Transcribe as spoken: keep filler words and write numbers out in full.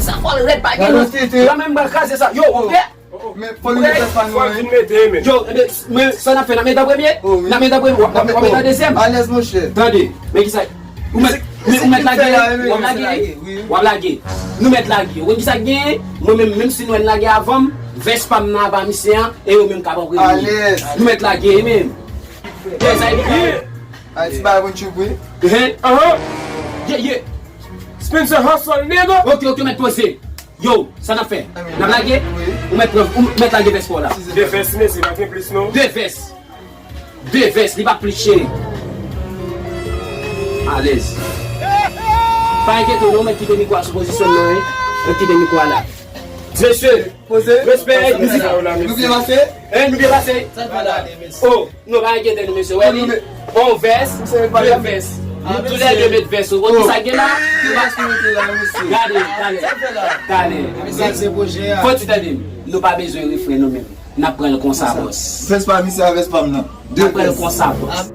Sa fò l rèd pa gen. Gade non. Yo, menm bal kraze sa. Yo, w prè? Men fò nou gen fès pa nou, wi. Yo, men sa n ap fè, n ap met an premye? N ap met an premye, w ap met an dezyèm. Alèz, monchè. Tande, men kisa, ou mèt, men ou mèt lage, w ap lage, w ap lage. Nou mèt lage. Ou konn kisa k genyen? Mwen menm, menm si nou wè n lage avan m, vès pa m nan apa misye an, e yo menm k ap an premye. Alèz. Nou mèt lage, menm. Yes, I be. Ay, ti bagay bon tchoup, wi. Hein? Aha. Yeah, yeah. Spencer Hustle, nigga. Ok, ok, mèt poze. Yo, sa n ap fè? N ap lage? Wi. Ou mèt pran, ou mèt lage vès pa w la. De vès, mesye, pa gen plis, non. De vès. De vès, li pa plis, cheri. Alèz. Pa enkyete w, non, mèt kite mikwo a sou pozisyon l lan, wi. Mèt kite mikwo a la. Mesye, poze. Respè. Nou byen pase? Hein, nou byen pase? Sa fè la? Oh, nou pa enkyete nou, mesye. Wè li? On vès, de vès. Nou toulède met vès. Ou konn ki sa gen la? Gade, talè. Talè. Fò ti tande m. Nou pa bezwen refren nou menm. N ap pran l konsa, bòs. Vès pa misye a vès pa m nan. N ap pran l konsa, bòs.